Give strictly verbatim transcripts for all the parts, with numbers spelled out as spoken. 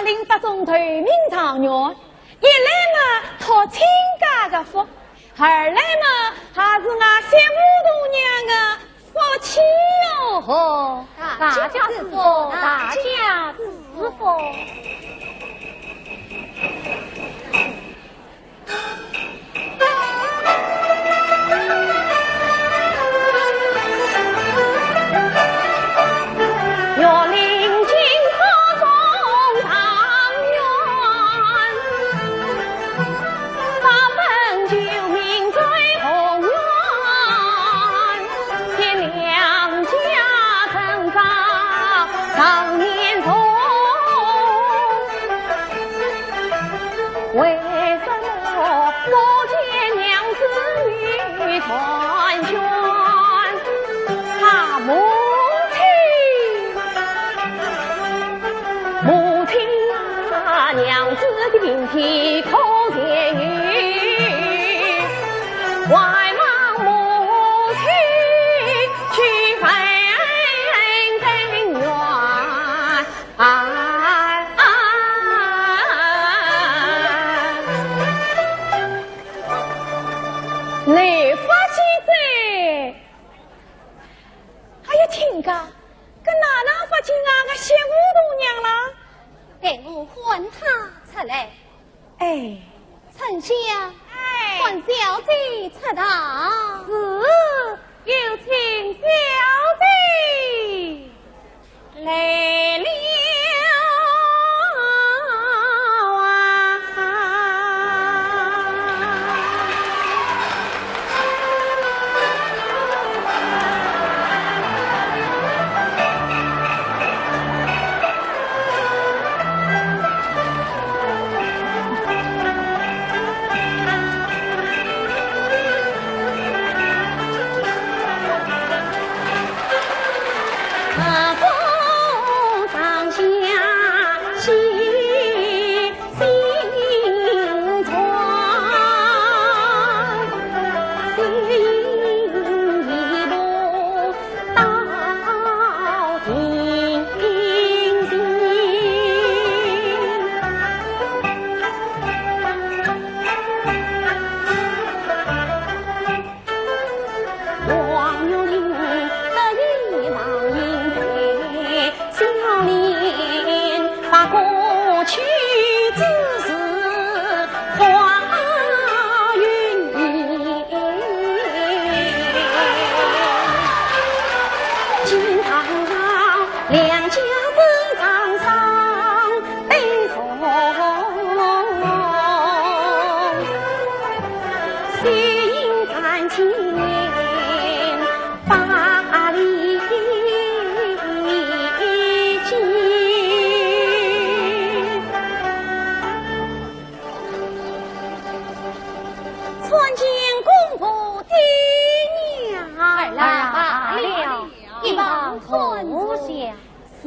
领得中头名状元，一来嘛，托亲家个福，二来嘛，还是俺媳妇大娘个福气哟吼。大家祝福，大家祝福。哎呀，亲家，搿哪能勿见俺个媳妇大娘啦？待我唤她出来。哎。春香，哎。唤小姐出堂。是，有请小姐。来了啊。参见公婆爹娘。儿啊，罢了，一旁坐下。是。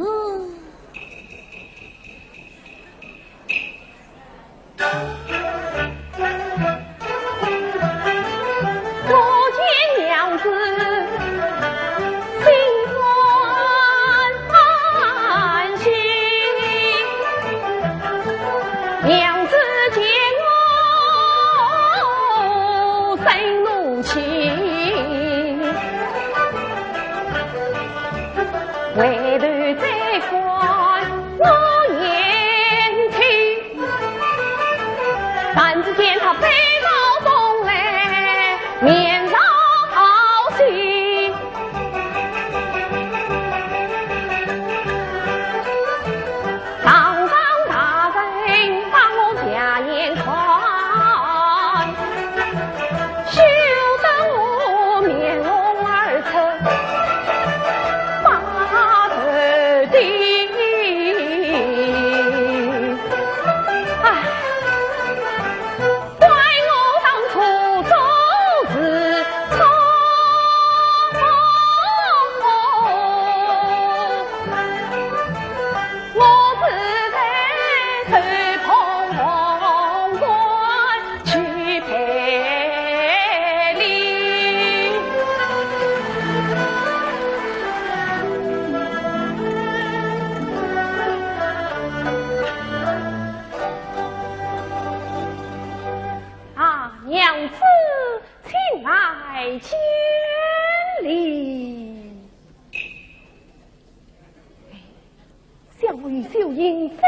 我与秀英虽是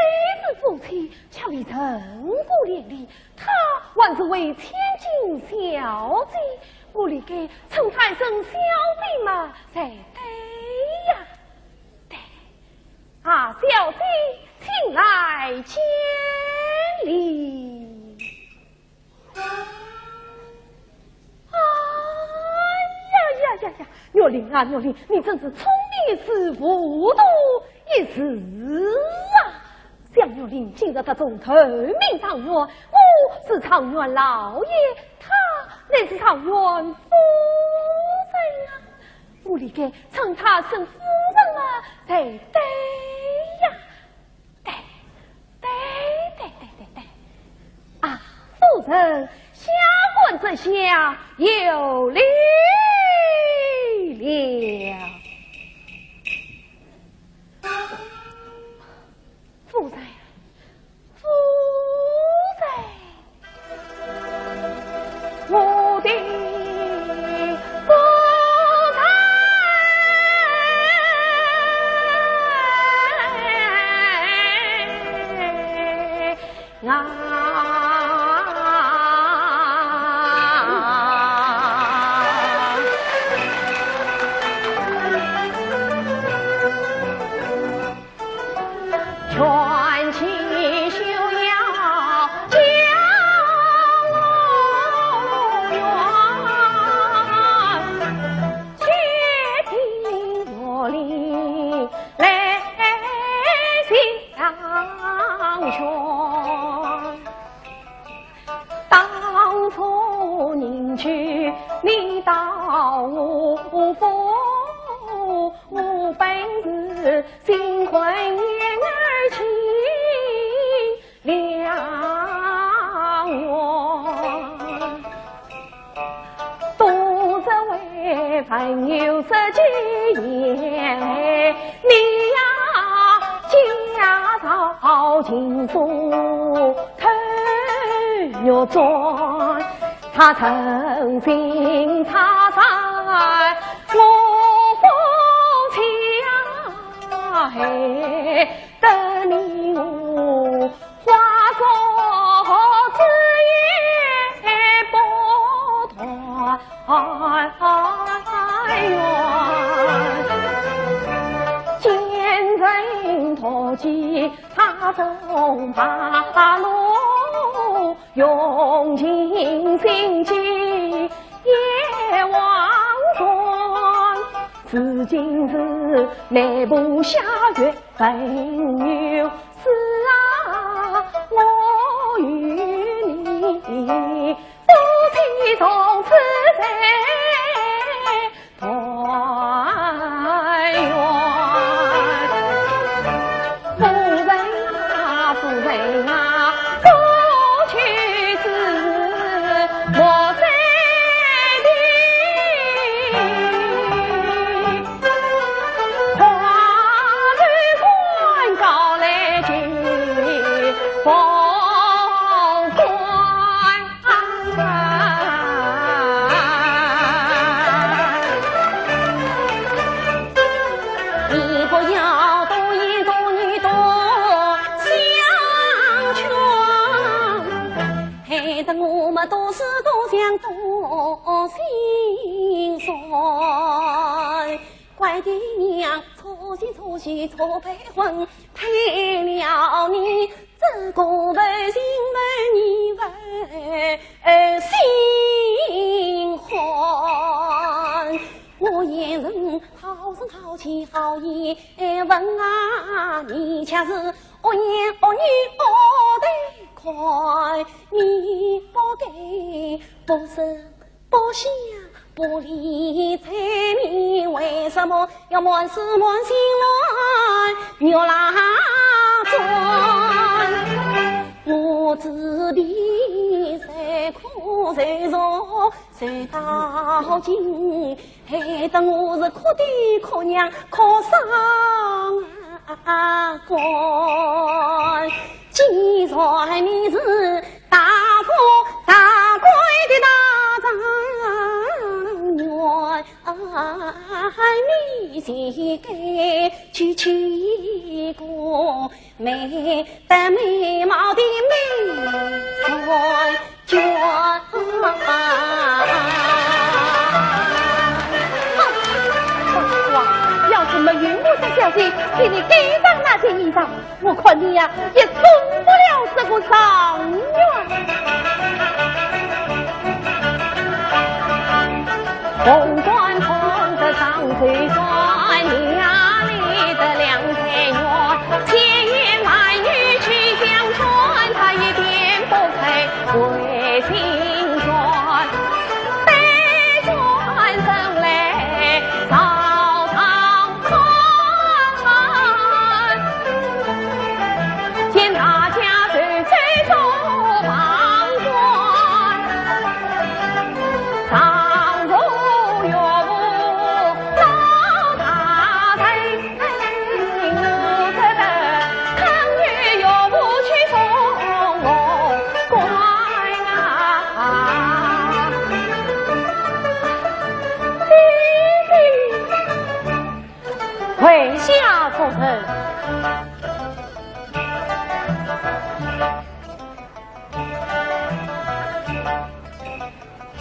夫妻，却未曾过连理，她还是位千金小姐，我理该称她一声小姐嘛，才对呀。对，啊，小姐，请来见礼。 哎呀呀呀呀，玉林啊，玉林，你真是聪明一时，糊涂一时啊！想玉林今日得中头名状元，我是状元老爷，她乃是状元夫人啊！我理该称她声夫人啊，才对呀。 对，对，对，对，对，对。啊，夫人，下官这厢有礼了。夫人，夫人。 我的夫人啊！当初你去，你到我府，我本是心怀念儿情两圆，多只为朋友说几言，你呀，今朝情书偷玉簪。 他诚心拆散我夫妻呀，嘿，得你我花烛之夜不团圆。奸臣毒计他总怕落， 用尽心机也枉然。如今是内部下决分有事啊，我与你夫妻从此再 团圆。夫人啊，夫人啊，过去之事莫再提，快去官告来求封官。 你不要多言多语多相劝，害得我们多思多想多心酸。 怪爹娘错心错意错配婚，配了你这个负心负义负心汉。我也曾好声好气好言问啊，你却是恶言恶语恶对待，你不给不是 不想不理睬你，为什么要瞒事瞒心瞒月郎转？我自闭谁苦谁受谁到今，害得我是哭爹哭娘哭伤啊！ 啊，官。既然你是大富大贵的大状元，你就该去娶一个眉，戴眉毛的眉山娟。哼，我说啊，要是没有我家小姐给你盖上那件衣裳，我看你呀，也中不了这个状元。 红官碰得上水船，娘里的两台院，千言万语去相劝，他一点不肯回心转，背转身来找上 见大家谁谁做旁观，上座岳父老大人，我这个看与岳父去送我官啊。跪下作甚？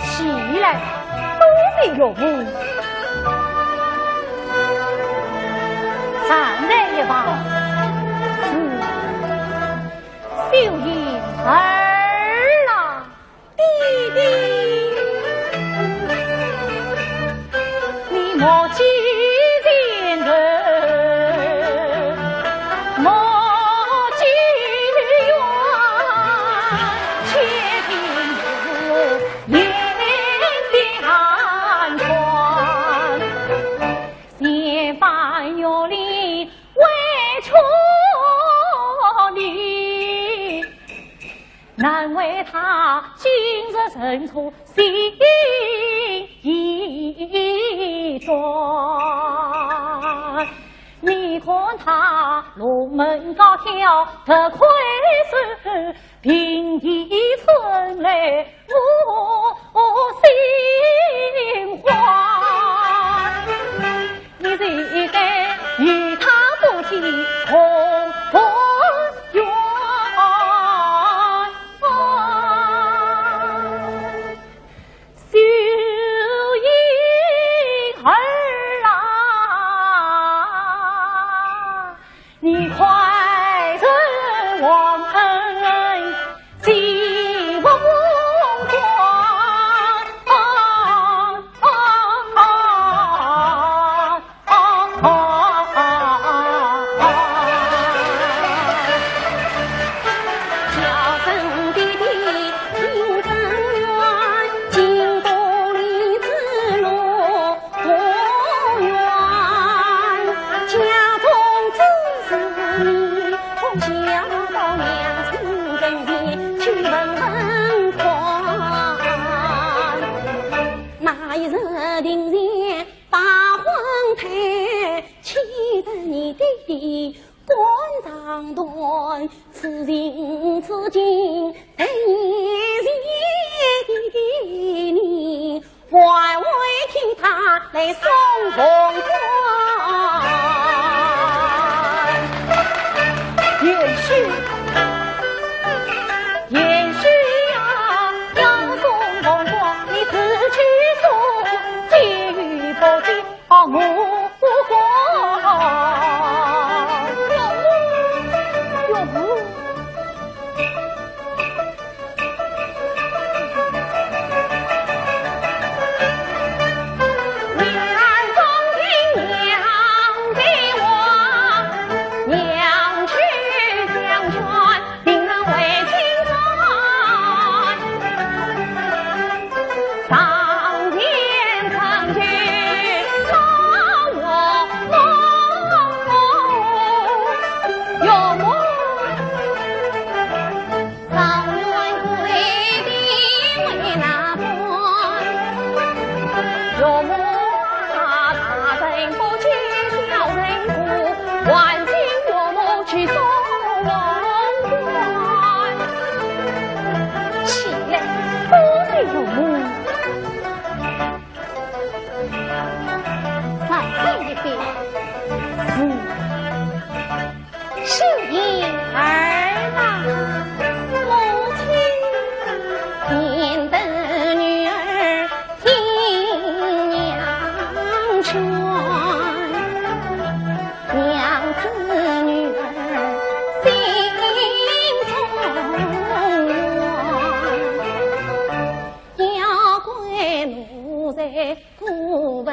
起来，多谢岳父。站在一旁，是秀英儿啊。 爹爹，你莫急前程，莫急远，且听我言相劝。前番岳父为求你， 难为他今日认错心已转。你看他龙门高挑，得魁首平地春来无心欢。 你是一个与他不提同不远。秀英儿啊，你快承皇恩， 那一日庭前把婚台，气得你爹爹肝肠断，此情此景，在眼前的你，还未听他来送凤冠。贤婿，贤婿呀，要送凤冠，你自去送，谁与不见 啊，我不管。岳父，岳父。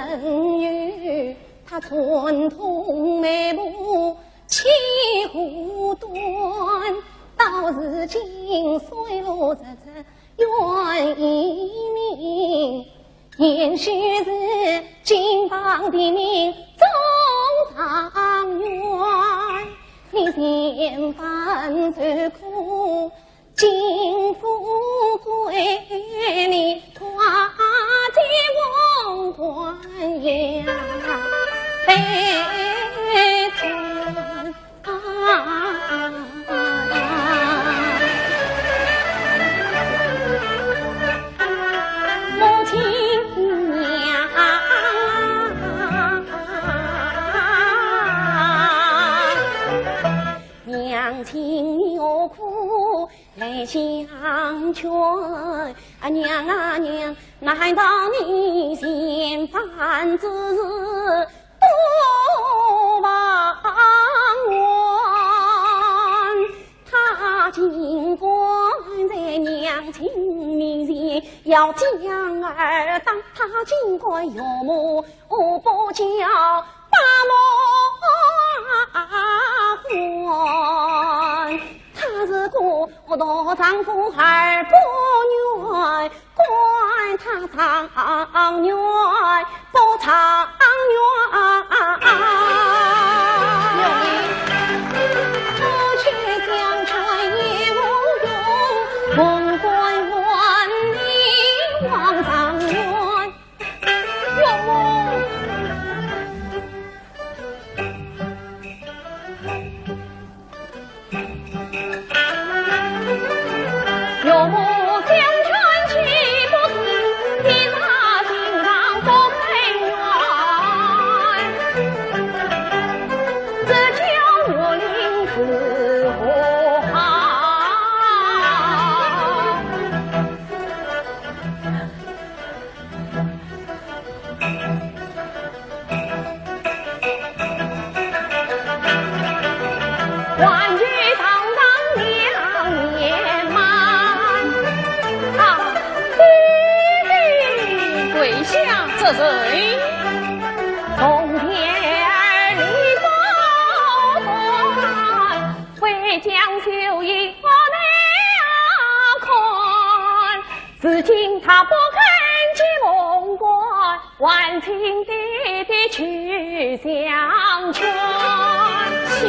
恩怨，他寸痛眉目起无端，到如今水落石出愿已明，贤婿是金榜题名中状元，你千般愁苦 金富贵，你挂在皇冠呀，悲惨啊！母亲娘，娘亲你何苦 来相劝，啊，娘啊娘，难道你嫌烦之事多忘恩？他竟敢在娘亲面前要将儿打，他竟敢岳母 我不叫八目还，他是个大丈夫二不愿，管他状元不状元。我去相劝也无用，文官问你望状元。 岳母。岳母相劝岂不是，你那心肠不肯愿，这叫我临时何好？ 还有堂上两年半。啊，爹爹，跪下。这人。从前儿立不断，为将就义我难看。 如今他不肯进凤冠，还请爹爹去相劝。小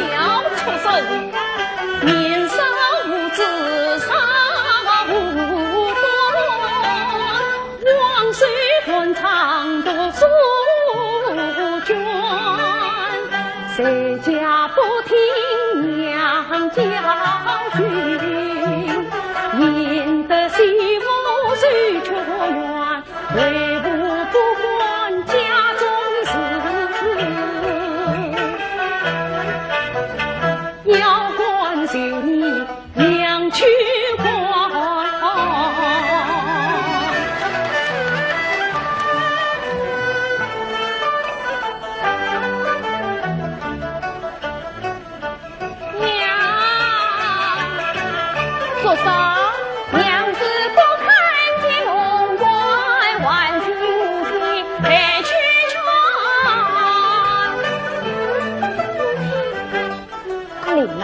畜生，年少无知啥无端，枉受断肠毒手卷。 谁家不听娘教训，引得媳妇受屈冤，为父不管家中事，要管就你 娘去管。娘，做啥？娘子不肯进凤冠，还请你陪去劝。 阿林啊，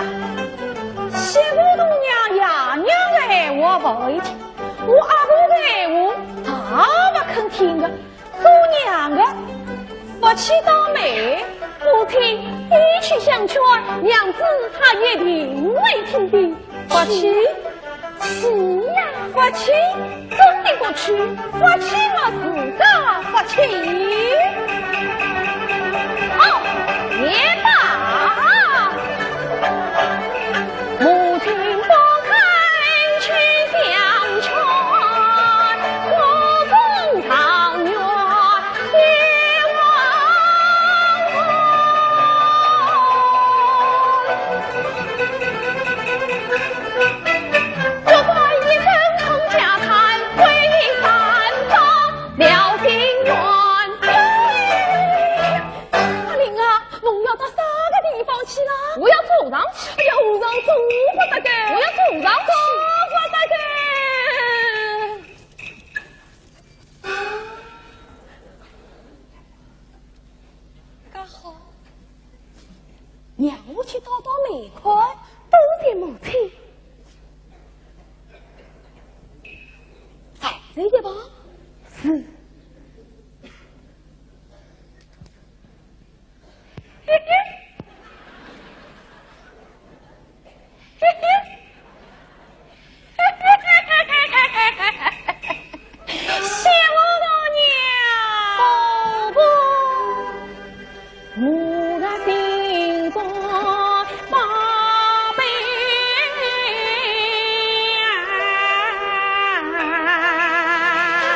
媳妇大娘爷娘的闲话勿会听，我阿婆的闲话也勿肯听的。做娘的，福气倒霉。母亲，你去相劝，娘子她一定会听的。福气？ 是呀，福气，真的不去，福气么自家福气。哦，也罢。母亲不肯去相劝，我中状元 阿林啊，侬要到啥个地方去啦？我要坐上去。哎呀，和尚坐勿得个。我要坐上去。坐勿得个。去倒倒霉看。多谢母亲。再走一步。是。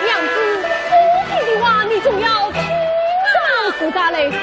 娘子，母亲的话，你总要听到自家来说。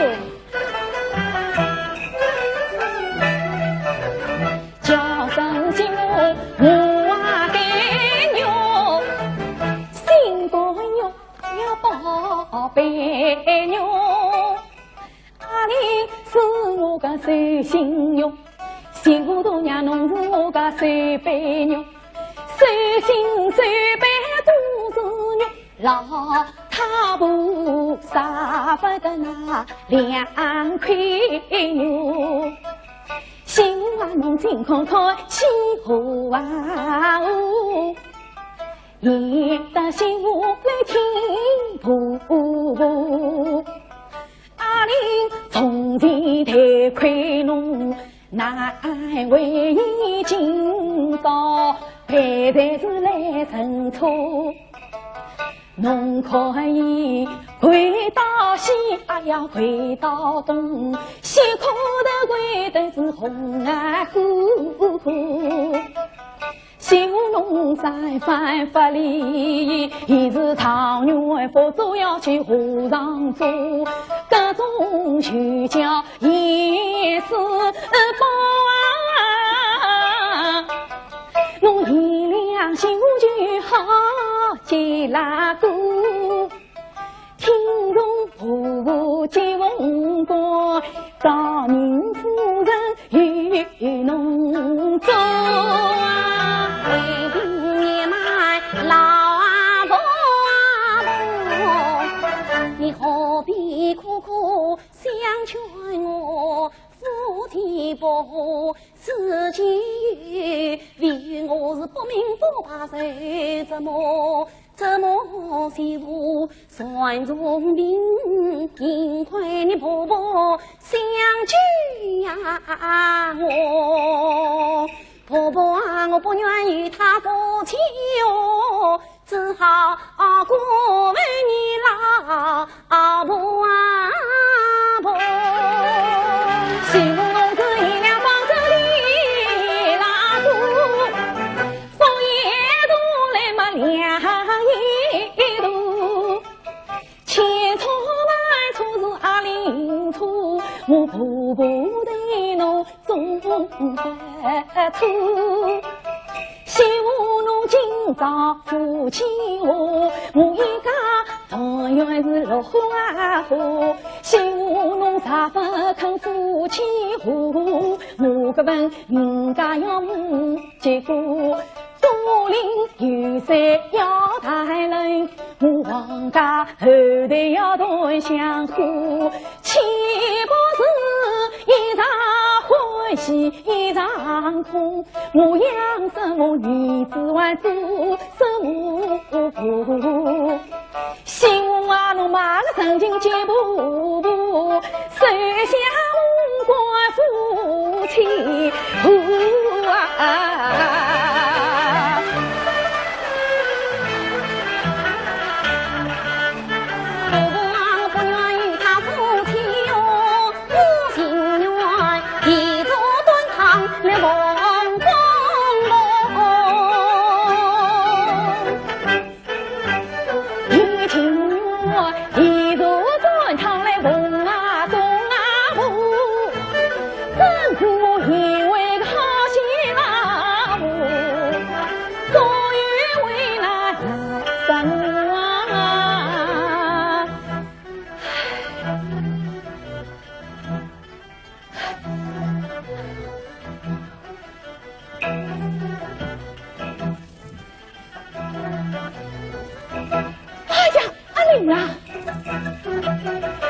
哎呀，阿林啊，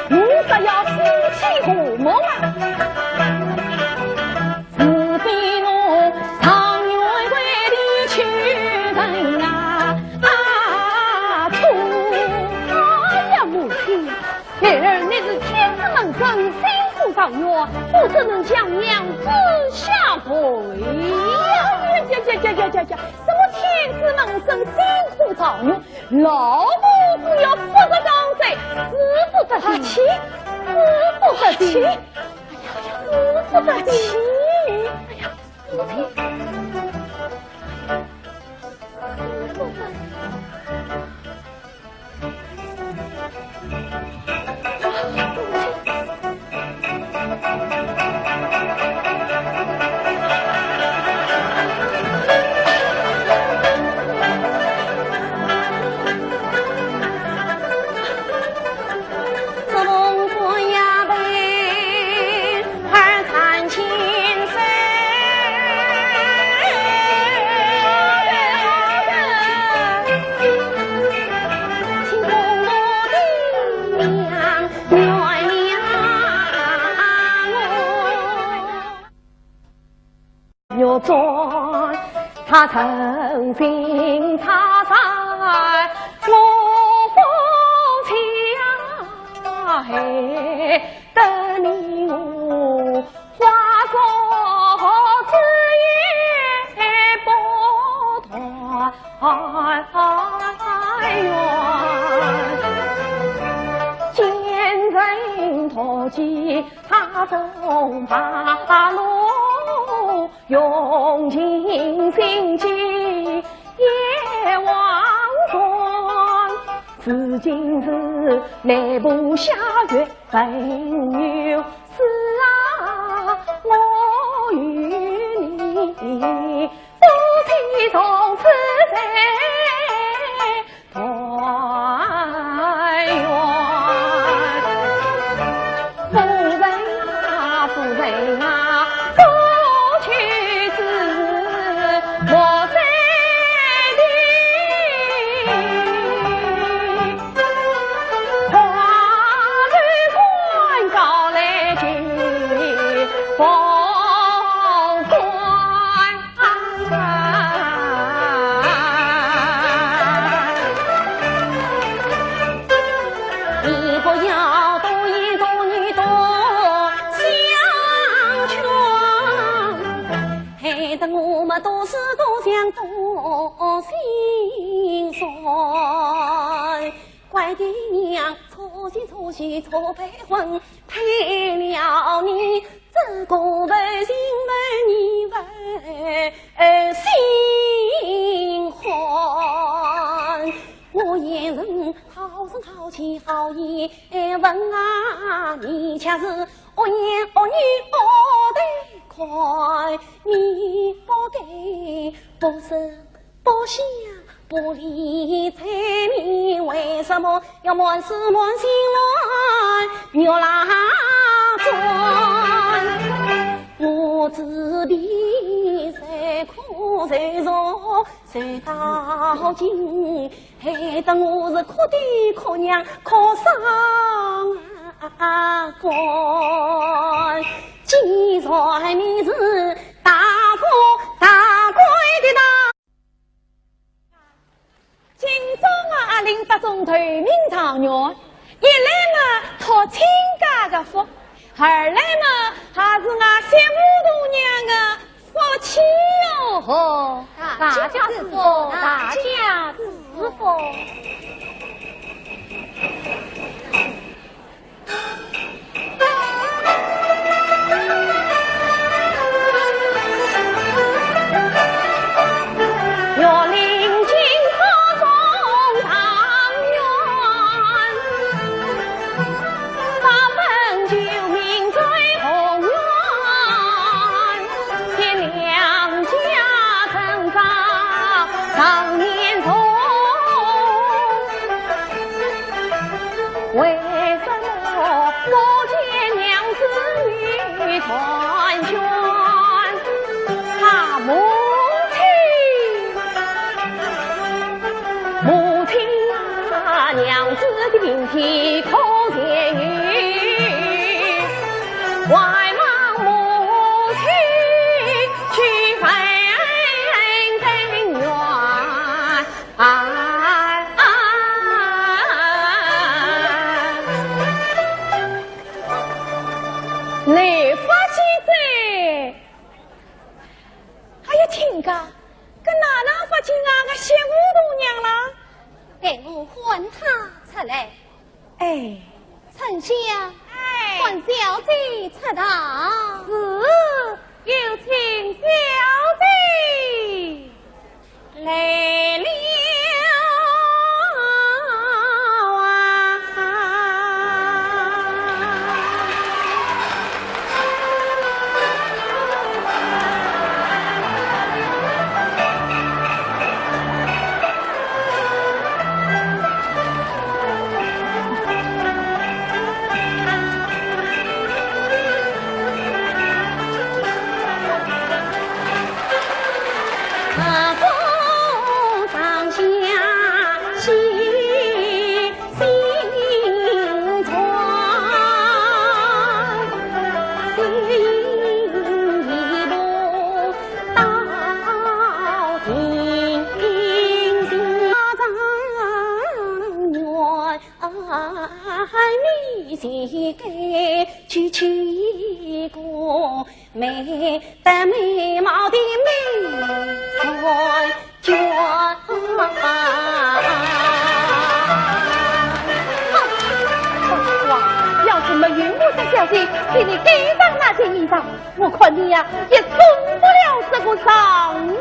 你是要夫妻和睦啊？什么天子门生，心腹状元，老夫子要不着当罪，死不得其，死不得其，哎呀，死不得其，哎呀，死不得其。 今朝啊，阿林搭中头名状元，一来嘛，托亲家个福，二来嘛，还是俺媳妇大娘个福气哟吼。大家祝福，大家祝福。 哎呀，亲家，搿哪待我唤她出来。哎。春香，哎。唤小姐出堂。是，有请小姐。来了啊。哼，要是没有我的小姐替你盖上那件衣裳，我看你呀，也中不了这个状元。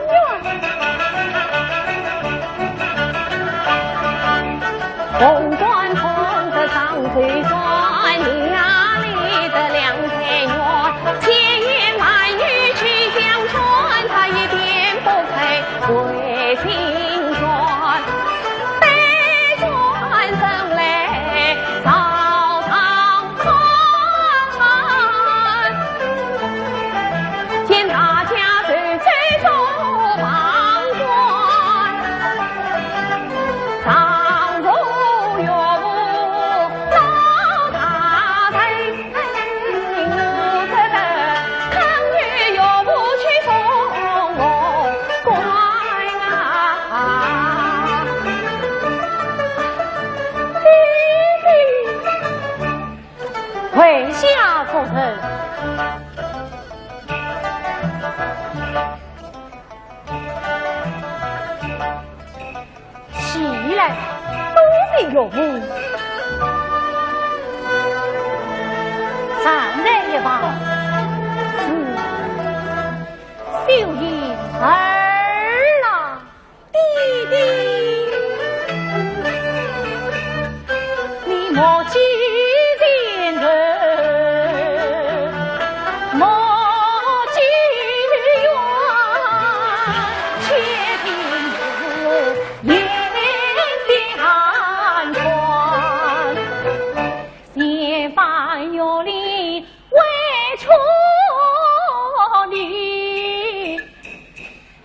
跪下夫人。 起来，多谢岳母。站在一旁。是，秀英儿啊。爹爹。你莫急。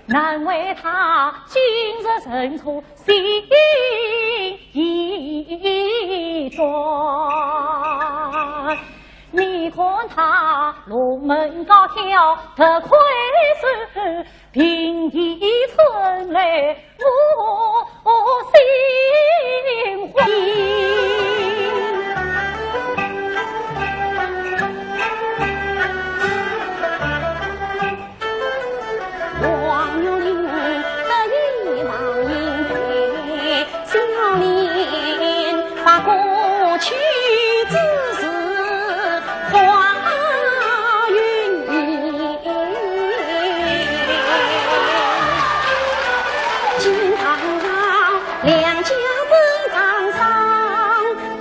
难为他今日认错心已断。你看他龙门高挑，得魁首，平地春雷无心慌。 王玉林得意忘形，小林把过去之事话云云。今堂上两家争长上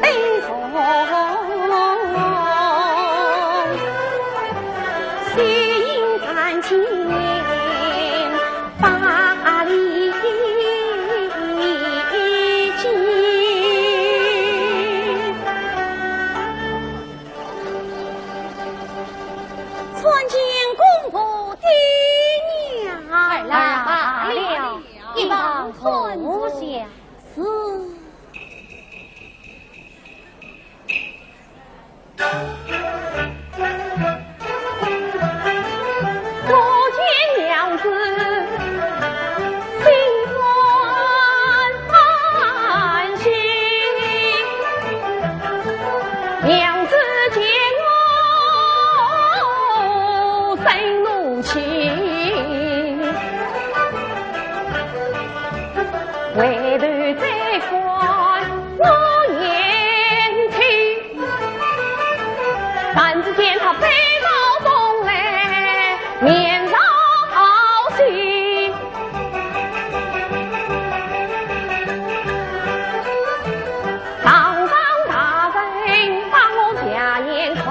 登峰，谁应斩前八里金。参见公婆爹娘。儿啊，罢了，一旁坐下。是。年少好戏，堂上大人把我斜眼看，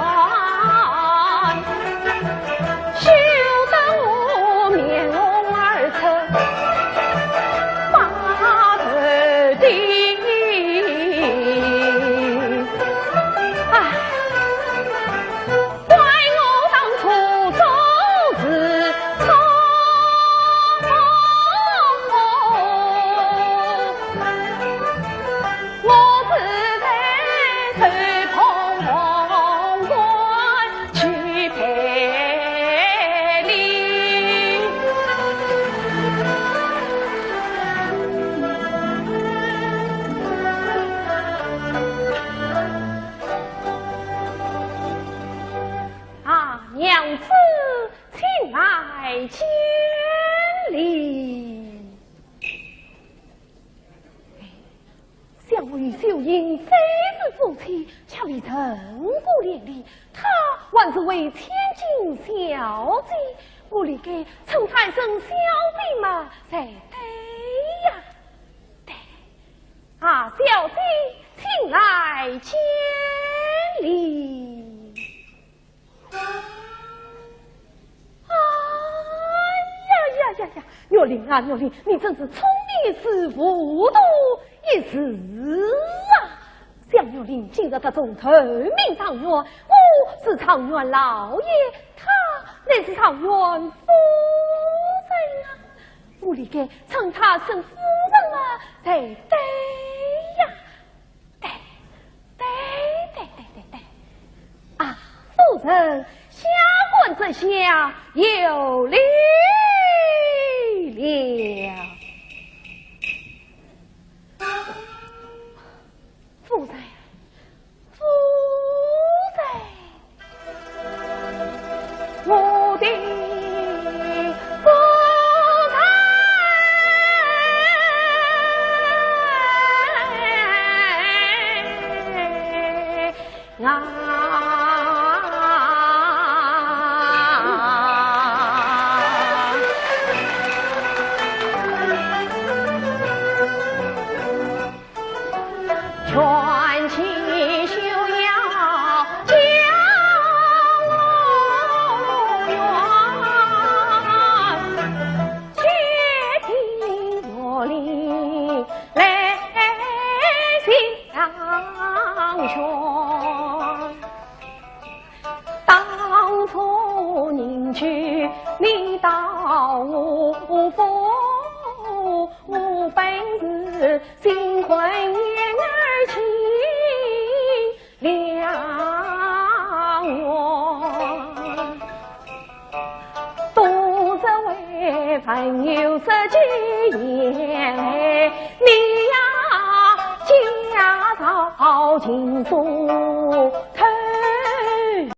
羞得我面红耳赤，把头低。唉。 怪我当初做事错，我只得受捧皇冠去赔礼。 啊，娘子，请来见礼。想我与秀英虽是夫妻，却未曾过连理，她还是位千金小姐，我理该称她一声小姐嘛，才对呀。对，啊，小姐，请来见礼。 哎呀呀呀呀！玉林啊，玉林，你真是聪明一时，糊涂一时啊！想玉林今日得中头名状元，我是状元老爷，她乃是状元夫人啊！我理该称她声夫人啊，才对呀。 对，对，对，对，对，对。啊，夫人，下官这厢有礼了。夫人，夫人。 我的夫人啊。 卷起袖腰将我圆，且听我哩来相劝。 当初人去你道无福，本是心宽言而起良缘。多则为朋友说句言，你呀，今朝情书